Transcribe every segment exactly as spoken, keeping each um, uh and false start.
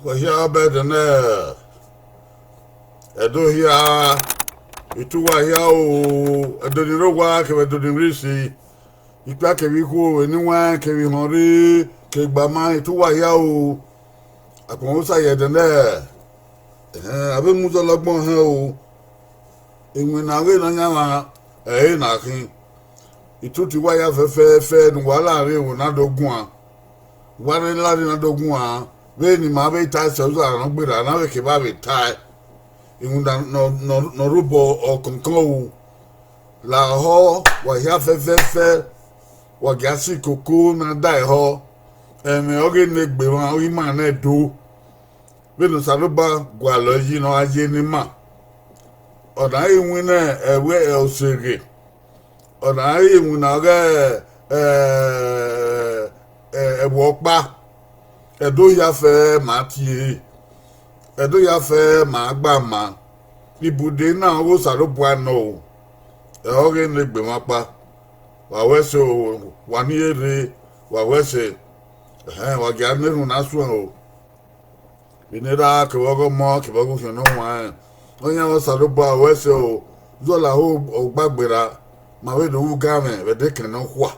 Wa hia bẹdẹ nẹ, Ẹdo hia, ituwa hia o, Ẹdo ni rre owa kevbe Ẹdo ni rre isi, ikpia kevbe ikhuo, eniwan kevbe ihọnrre, ke igbama, ituwa hia o. Akpọnmwẹ Osa ye ẹdẹ nẹ, ẹhẹn, a vbe mu uzọla ọgbọn hẹn o. Iwinna ọghe Nọyaẹnmwa, ẹre na khin. Itutu wa ya fẹfẹfẹ ne uwa la rre ẹvbo na do guan. Wa rre la rre na do guan, vbene ima vbe tae sẹ uza ne ọ gberra na vbe kevbe a vbe tae. Iwinna ne ọ, ne ọ, ne ọ rhobọ ọkọnkọn ru. Lahọ, wa hia fẹfẹfẹ, wa gia si koko ne a da ehọ. Ẹmwẹ ọghe ne egbe mwa, ima nẹ do. Vbene Osanobua gualọ yi ne ọ gha ye ne ima, ọ na re iwinna ẹvbo oseghe, ọ na re iwinna ọghe, ẹ, ẹ, ẹvbo ọkpa. Ẹdo hia fẹ ma tie, Ẹdo hia fẹ ma gba ma. Ibude na ọghe Osanobua nọ o, ẹ ọghe ne egbe mwa ọkpa. Wa wẹ ẹse o, wa ni rre, wa wẹ ẹse. Ẹhẹn, wa gia na erhunmwu na suẹn o. Vbene erha kevbe ọghe ọmọ kevbe ọghe okhian ne ọ huanrẹn, Nọyaẹnmwa Osanobua wẹ ẹse o, zọla ho ọgbagberra, ma vbe do ru uganmwẹ vbe ẹdẹ ekẹn nọkhua.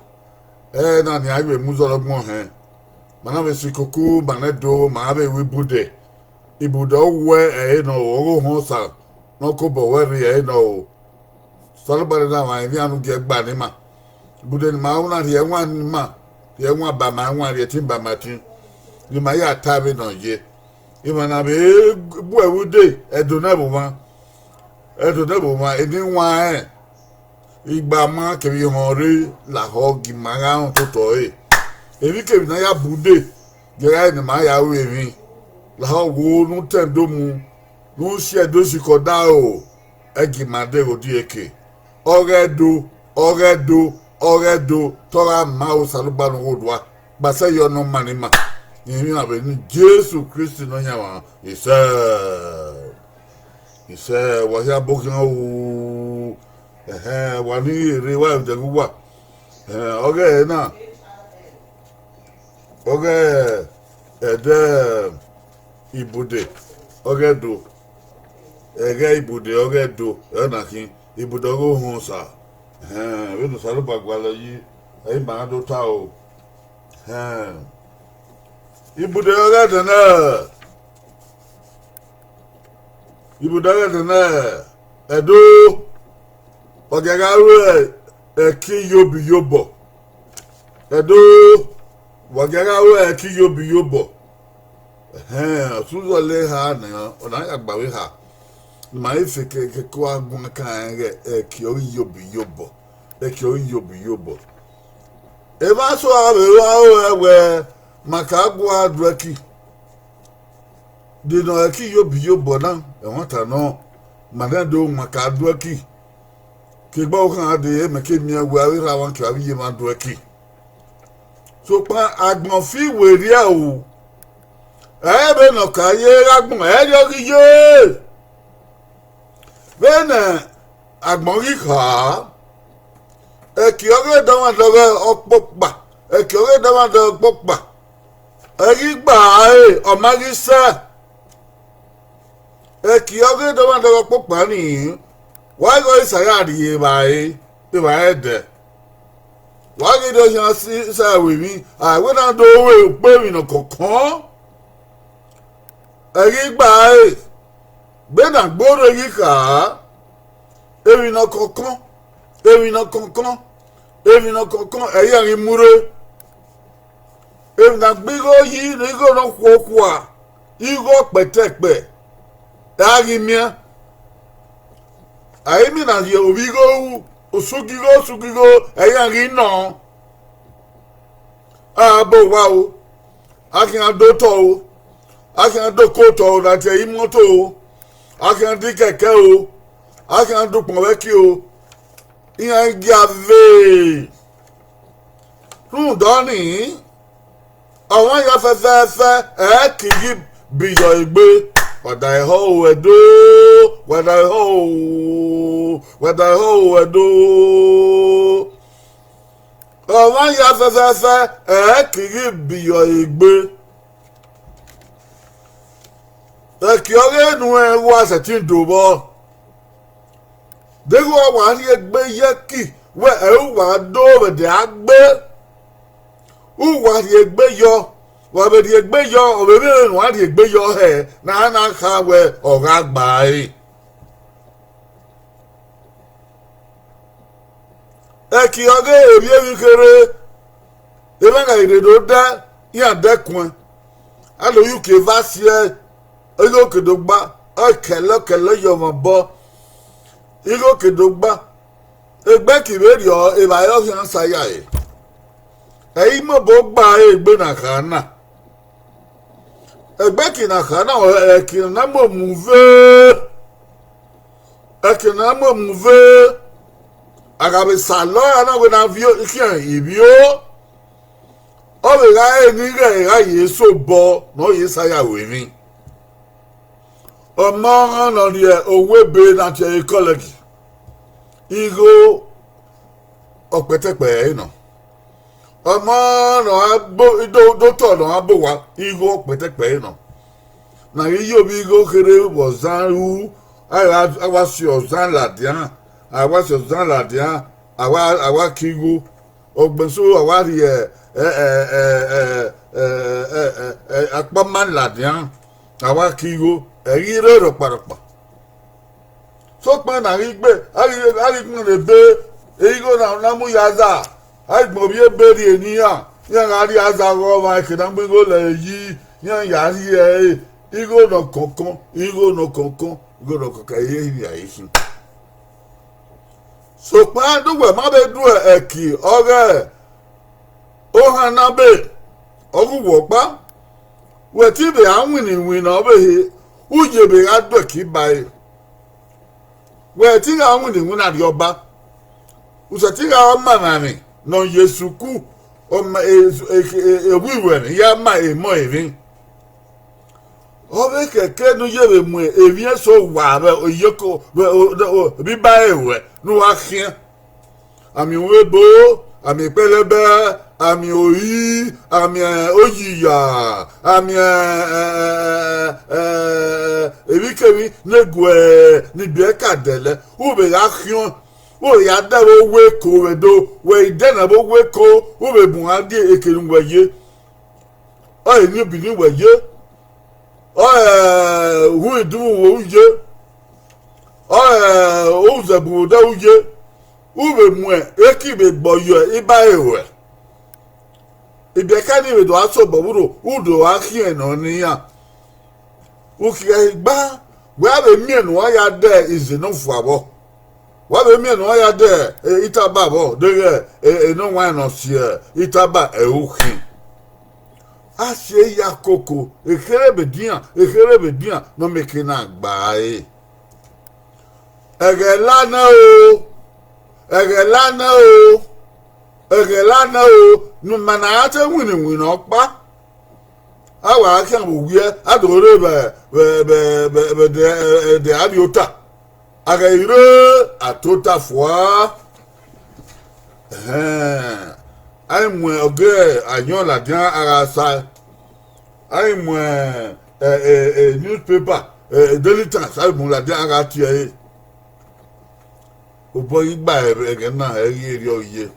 Ẹre na nian ghi vbe mu uzọla ọgbọn hẹn. Ma na vbe si koko, ma nẹ do, ma vbe ru ibude. Ibude ọ wẹ ẹre nọ o, ọghe ohẹn Osa ne ọ kobọ wẹ rrie ẹre nọ o. Osanobua na mwa emwi anu gie gba ne ima. Ibude ne ima ru na rhie ẹwaẹn ne ima, rhie ẹwaẹn ba ma ẹwaẹn, rhie ẹtin ba ma ẹtin, ne ima ya ta vbene ọ ye. Ima na vbe bu ẹvbo ude, Ẹdo nẹ vbe mwa, Ẹdo nẹ vbe mwa, eniwan rẹn, igbama kevbe ihọnrre, lahọ gie ima gha rẹn ototọ ẹre. Emwikemwi ne a ya bu ude, gie gha re ne ima ya ru emwi, lahọ wo ne u tẹn do mu, ne u si Ẹdo sikẹ ọdaro, ẹgie ima deghẹ odieke. Ọghe Ẹdo, ọghe Ẹdo, ọghe Ẹdo, te ọ gha ma Osanobua ne ugho dua, gba sẹ yọ ne ọ ma ne ima. Emwi na vbe ne Jesu Kristi Nọyaẹnmwa, isẹ. Isẹ, wa hia bọ khian o. Ẹhẹn, wa ni rre, wa vbe dẹghe uwa. Ẹhẹn, ọghe ẹre na, ọghe ẹdẹ ibude, ọghe Ẹdo, ẹghẹ ibude, ọghe Ẹdo, ẹre na khin, ibude ọghe ohẹn Osa. Ẹhẹn, vbene Osanobua gualọ yi, ẹre ima do ta o. Ẹhẹn, ibude ọghe ẹdẹ nẹ, ibude ọghe ẹdẹ nẹ, Ẹdo, wa gia gha ru ẹki iyobọ iyobọ. Ẹdo, wa gia gha ru ẹki iyobọ iyobọ. Ẹhẹn, ọtẹn uzọla eha nẹ, ọ na ya gba vbe eha. Ne ima i fe kẹkẹ wa guan kan rẹn ighẹ ẹki ọghe iyobọ iyobọ, ẹki ọghe iyobọ iyobọ. Evba so a vbe ru aro ẹwẹ, ma ka guan du ẹki. De nọ ẹki iyobọ iyobọ na, ẹmwata nọ, ma na do ma ka du ẹki. Ke egbe ọvbokhan dee, mẹ ke miẹn wẹ avbe erha mwa kevbe avbe iye mwa du ẹki. Sokpan agbọn fi werriẹ o, ẹ i re vbene ọ ka ye ghe agbọn, ẹ i re ọ ghi ye. Vbene agbọn ghi kha, ẹki ọghe dọmwadẹ ọghe ọkpokpa, ẹki ọghe dọmwadẹ ọkpokpa, ẹ ghi gba ẹre, ọ ma ghi sẹ. Ẹki ọghe dọmwadẹ ọghe ọkpokpa nii, wa ghi ghe sa ya rrie evbare, evbare ẹdẹ. Wa ghi do khian si sa ru emwi, a wẹ na do ru ukpo emwi ne ọ kọnkọn. Ẹ ghi gba ẹre, vbene agbọn rre ghi kha, emwi ne ọ kọnkọn, emwi ne ọ kọnkọn, emwi ne ọ kọnkọn, ẹ i ya ghi mu rre. Emwi ne a gbe igho yi ne igho ne ọ khuokhua, igho kpẹtẹkpẹ, ẹ a ghi miẹn. A i miẹn na rhie ovbi igho ru, osugi igho, osugi igho, ẹ i ya ghi nọ. A bo owa o, a khian do otọ o, a khian do oko otọ o, na tie imọto o, a khian do ikẹkẹ o, a khian do ukpọn vbe ẹki o, iran gia ve. Rhunmwuda ọnii, ọmwa hia fẹfẹfẹ, ẹ i ki ghi bi yọ egbe. Wa da ehọ o Ẹdo, wa da ehọ o, wa da ehọ o Ẹdo. Ọmwa hia fẹfẹfẹ, ẹ i ki ghi bi yọ egbe. Ẹki ọghe nuẹn wa sẹtin do vbọ. Deghẹ uwa wa rhie egbe ye ẹki, wẹ ẹ i uwa do vbe ẹdẹ a gbe. Uwa rhie egbe yọ, wa vbe rhie egbe yọ, ọ vbe vbe ne uwa rhie egbe yọ hẹ ne a na kha wẹ ọ gha gba ẹre. Ẹki ọghe emwi emwi kherhe, emwa gha rre ne odẹ, iran dẹkuẹn, a do ye uki eva siẹ, igho ke do gba, ọ kẹlọ kẹlọ yọ mwẹ obọ, igho ke do gba. Egbe ẹki vberriọ, evbare ọ khian sa ya ẹre. Ẹ i mobọ gba ẹre egbe na kha na. Egbe ẹki na kha na, ẹki na mu emu ve, ẹki na mu emu ve, a gha vbe sa lọ ra na wẹ ne a viọ ikhian ivbio, ọ vbe gha re ne ighẹ gha ye sẹ obọ ne ọ ye sa ya ru emwi. Ọmọ ọmwa ne ọ rhie owa ebe ne a tie ẹre kọlẹgi, igho ọkpẹtẹkpẹ ẹre nọ. Ọmọ ne ọ gha bo, do, do otọ ne ọ gha bo owa, igho ọkpẹtẹkpẹ ẹre nọ. Ne a ghi ye ovbi igho kherhe vbe ọzan ru, a gha, a wa si ọzan ladian, a wa si ọzan ladian, a wa, a wa ke igho. Ọgbẹn eso a wa rhie, ẹ, ẹ, akpama ladian, a wa ke igho, ẹ ghi rre rhọkparhọkpa. Sokpan ne a ghi gbe, a ghi, a ghi gbẹn ebe, igho na, na mu ya aza, a ghi gbẹn ovbi ebe rhie ne iran, iran gha rhie aza ghe ọmwa, eke ne a mu igho lẹ yi, iran ya rhie ẹre, igho nọ kọnkọn, igho nọ kọnkọn, igho nọ kọnkọn, ẹ i re hia ẹre khin. Sokpan, de uwẹ ma vbe do ẹki ọghe ohan na be, ọghe uwẹ ọkpa, wẹ te vbe a winna iwinna ọvbehe, u ye vbe gha do ẹki ba ẹre. Wẹ te gha winna iwinna rriọba, u sẹtin gha ma emwa emwi ne ọ ye sukuru, ọ ma, e, e, e, e, evbibiẹ emwi ya ma emọ emwi. Ọ vbe kẹkẹ ne u ye vbe mu emwi eso wa vbe iyeke, vbe, o, o, vbe iba ẹre ruẹ ne u wa khian. A miẹn uwu ebo, a miẹn ikpẹlẹbẹ, a miẹn ori, a miẹn oyiya, a miẹn, ẹ, ẹ, ẹ, ẹ, emwikemwi ne guẹ ne ibiẹka dẹlẹ, u vbe gha khian, u vbe ya dẹ vbe owa eko vbe do, wẹ i dẹ nẹ vbe owa eko, u vbe bun gha die eke ne uwẹ ye. Ọ re eni obọ ni uwẹ ye, ọ re uhunmwu idinmwẹ uwẹ u ye, ọ re uzẹbu odẹ u ye, u vbe mu eki vbe gbe ọyọ iba ẹre ruẹ. Ibiẹka ni vbe do gha sobọ vbe urho, u do gha khian nọ ne iran. Uki gha gba, wẹ a vbe miẹn ne uwa ya dẹ ize ne ọ fua vbọ. Wa vbe miẹn ne uwa ya dẹ, e, itaba vbọ, deghẹ, e, enọwanrẹn ne ọ si itaba ẹre u khin. A si eya koko, ekherhe vbe dian, ekherhe vbe dian, ne ọ miẹn eke na gba ẹre. Ẹghẹ la nẹ o, ẹghẹ la nẹ o, ẹghẹ la nẹ o, ne ima na ra te winna iwinna ọkpa. A wa khian vbe owiẹ, a do rre vbe, vbe, vbe, vbe, vbe ẹdẹ, ẹdẹ a rri ota. A ghẹ i rre, a tota fua. Ẹhẹn, a i mu ọghe ayọn ladian a gha sa, a i mu, ẹ, ẹ, ẹ, newspaper, ẹ, Daily Times, a i mu ladian a gha tie ẹre. Obọ ghi gba ẹghẹ na, ẹ ghi rriọ ye.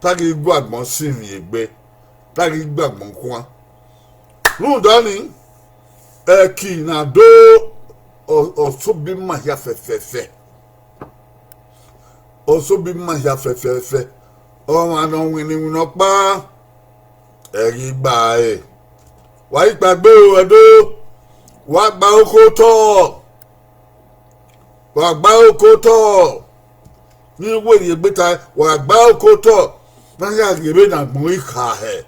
Te a ghi gu agbọn sinmwi egbe, te a ghi gu agbọn khuan. Rhunmwuda ọnii, ẹki na do ọ-, ọsobọ ima hia fẹfẹfẹ. Ọsobọ ima hia fẹfẹfẹ. Ọmwa ne ọ winna iwinna ọkpa, ẹ ghi gba ẹre. Wa ghi kpaegbe ro ẹdo, wa gba oko otọ. Wa gba oko otọ, ne I werriegbe tae, wa gba oko otọ, ne a ya ghe vbene agbọn ghi kha hẹ.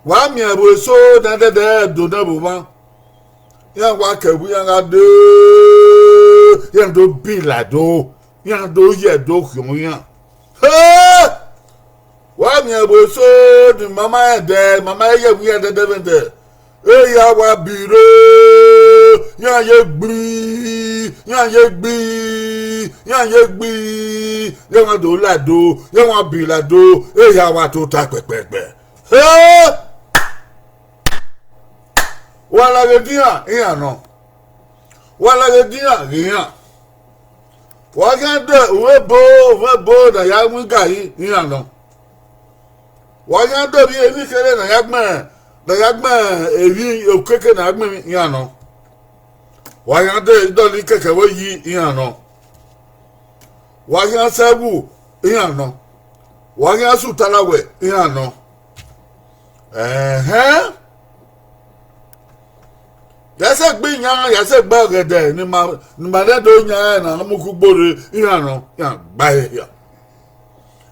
Wa miẹn ẹvbo eso ne a dẹdẹ do nẹ vbe omwa, iran wa ke ẹvbo iran gha dee, iran do bi lado, iran do ye ẹdẹ okhiọn iran. He! Wa miẹn ẹvbo eso ne ima ma rẹn dẹ, ima ma ye ẹvbo iran dẹdẹmwẹdẹ. Eya wa bi rre, iran ye gbii, iran ye gbii, iran ye gbii, iran wa do lado, iran wa bi lado, eya wa tota kpẹkpẹkpẹ. He! Wa la ghe dian iran nọ, wa la ghe dian ghe iran. Wa khian dẹ uvun ebo, uvun ebo ne a ya mu igari iran nọ. Wa khian dẹ emwi, emwi kherhe ne a ya gbẹn, ne a ya gbẹn emwi okeke ne a gbẹn iran nọ. Wa khian dẹ idọli kẹkẹ vbe yi iran nọ. Wa khian sẹ ẹwu iran nọ. Wa khian sẹ utarawẹ iran nọ. Ẹhẹn. Ya sẹ gbe iyan, ya sẹ gbe ọghẹdẹ ne ima, ne ima rẹn do yan na mu kugbo rre iran nọ, iran gba ẹre hia.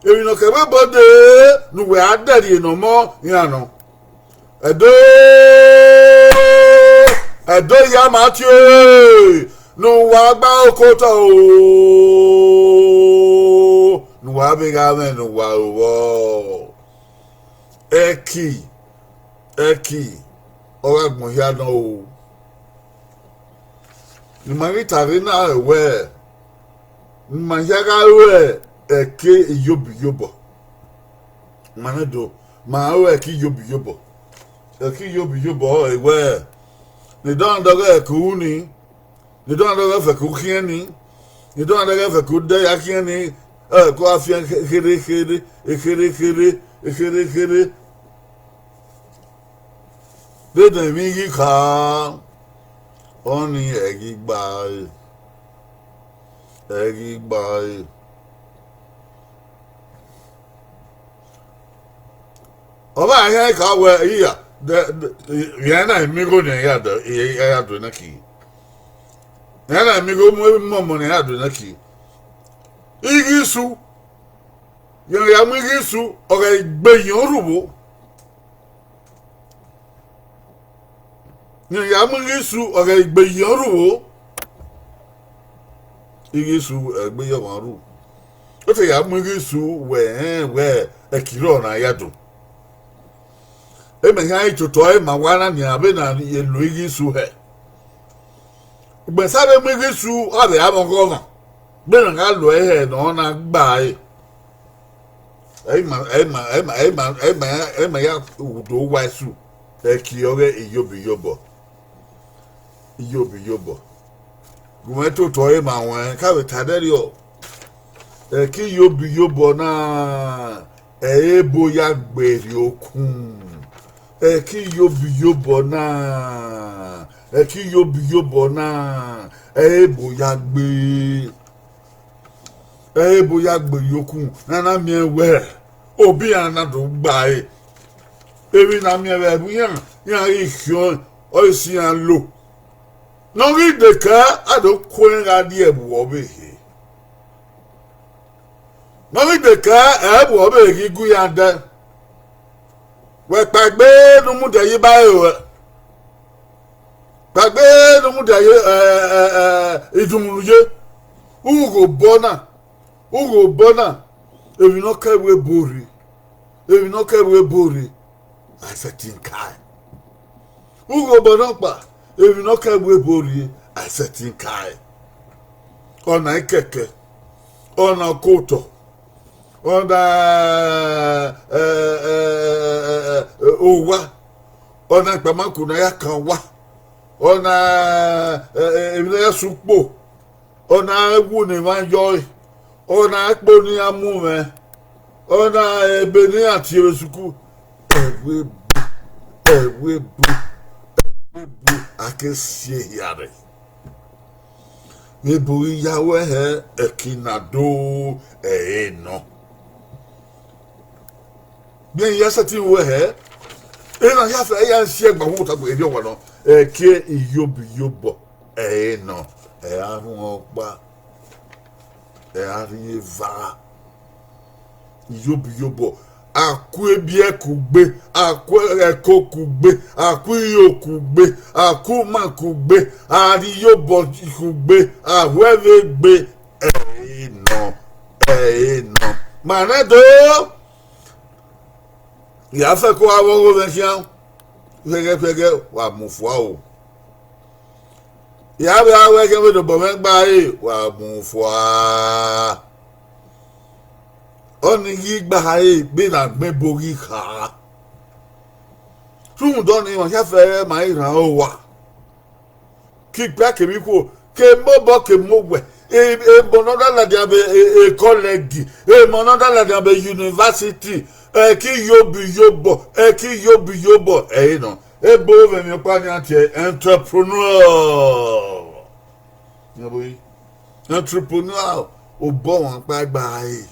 Emwi ne ọ kẹ vbe obọ dee ne uwẹ a dẹrriẹ ne ọ mọ iran nọ. Ẹdo, Ẹdo ya ma tie ne uwa gba oko otọ o, ne uwa vbe gha mwẹ ne uwa ru vbọ. Ẹki, ẹki, ọ gha gbọn hia nọ o. Ne ima ghi ta rre na wẹẹ, ne ima hia gha ru ẹki iyobọ iyobọ. Ma nẹ do, ma ru ẹki iyobọ iyobọ. Ẹki iyobọ iyobọ ọre wẹẹ, ne dọndọghe ẹki ru ni, ne dọndọghe ẹfẹko khiẹn ni, ne dọndọghe ẹfẹko dẹ ya khiẹn ni, ẹko a fian khere khere, ekhere khere, ekhere khere. Vbene emwi ghi kha, ọnii ẹ ghi gba ẹre, ẹ ghi gba ẹre. Ọ ma hẹn ka wẹ iya, vbe ẹna imigho ne ya dọ, ya dọ nẹ ki. Ẹna imigho mu emọmọ ne ya dọ nẹ ki. Ighi su, ya mu ighi su, ọ ghẹ gbe yan rhuvbo. Iran ya mu ighi su, ọ ghẹ gbe ye ọnrhuvbo. Ighi su ẹgbe ye ọmwa ru. Ọ te ya mu ighi su wẹ rẹn wẹ ẹki rrọọ na ya do. Emẹ hia i toto ẹre ma wa na nian vbene a ye lo ighi su hẹ. Ugbẹn sa vbe mu ighi su, a vbe a mwẹ ọghọ ọmwa, vbene a gha lo ẹre hẹ ne ọ na gba ẹre. Ẹ i ma, ẹ i ma, ẹ i ma, ẹ i ma, ẹ i ma, ẹ i ma ya do wa ẹsu, ẹki ọghe iyobọ iyobọ, iyobọ iyobọ. Gu mwẹ toto ẹre ma ruẹn, ka vbe ta ẹdẹrriọ. Ẹki iyobọ iyobọ na, ẹ i re ebo ya gbe rhie okun. Ẹki iyobọ iyobọ na, ẹki iyobọ iyobọ na, ẹ i re ebo ya gbe. Ẹ i re ebo ya gbe rhie okun, ne a na miẹn wẹ obi iran na do gba ẹre. Emwi ne a miẹn vbe ẹvbo iran, iran ghi khiọnrẹn, ọ i si iran lo. Ne ọ ghi dekẹe, a do ku ẹre gha rrie ẹvbo ọvbehe. Ne ọ ghi dekẹe, ẹvbo ọvbehe ghi gu iran dẹ. Wẹ kpaegbe ne u mudia ye iba ẹre ruẹ, kpaegbe ne u mudia ye, ẹ, ẹ, ẹ, idunmwu ye, ugho obọ na, ugho obọ na, emwi ne ọ kẹ vbe ebo rre, emwi ne ọ kẹ vbe ebo rre, a i sẹtin kae. Ugho obọ nọkpa, emwi ne ọ kẹ vbe ebo rre, a i sẹtin kae. Ọna ikẹkẹ, ọna okotọ, ọna, ẹ, ẹ, ẹ, ẹ, ẹ, owa, ọna ikpamaku ne a ya kan owa, ọna, ẹ, ẹ, emwi ne a ya sẹ ukpo, ọna ẹwu ne emwa yọe, ọna ẹkpo ne iran mu mwẹ, ọna ebe ne iran tie vbe sukuru, ẹvbo ebo, ẹvbo ebo, ẹvbo ebo, a ke si ehia rre. Vbe ebo ghi ya wẹ hẹ, ẹki na do ẹre nọ. Biẹ ya sẹtin wẹ hẹ, ena ya fẹ ya si ẹgba hu ta gbe erriọ wa nọ, ẹki iyobọ iyobọ ẹre nọ, ẹ ra rhuọn ọkpa, ẹ ra rhiẹn eva. Iyobọ iyobọ, a ku ebiẹ kugbe, a ku ẹko kugbe, a ku iro kugbe, a ku uma kugbe, a rhie iyobọ kugbe, a hu ẹvbe gbe, ẹre nọ, ẹre nọ. Ma nẹ do, ya fẹ ko wa vbe ọgho mwẹ khian, fẹgẹfẹgẹ wa mu fua o. Ya vbe a wẹ khian vbe dobọ mwẹ gba ẹre, wa mu fua. Ọnii ghi gba ẹre egbe ne agbọn ebo ghi kha. Rhunmwuda ọnii, ọmwa khian fẹ ma i rhan owa. Ke ikpia kevbe ikhuo, ke mobọ ke mowẹ, emọ ne ọ da ladian vbe e college, emọ ne ọ da ladian vbe university, ẹ ki yobi yobọ, ẹ ki yobi yobọ, ẹ i nọ. Ebo vbe emwi ọkpa nian tie entrepreneur. Entrepreneur, obọ ọmwa ọkpa gba ẹre.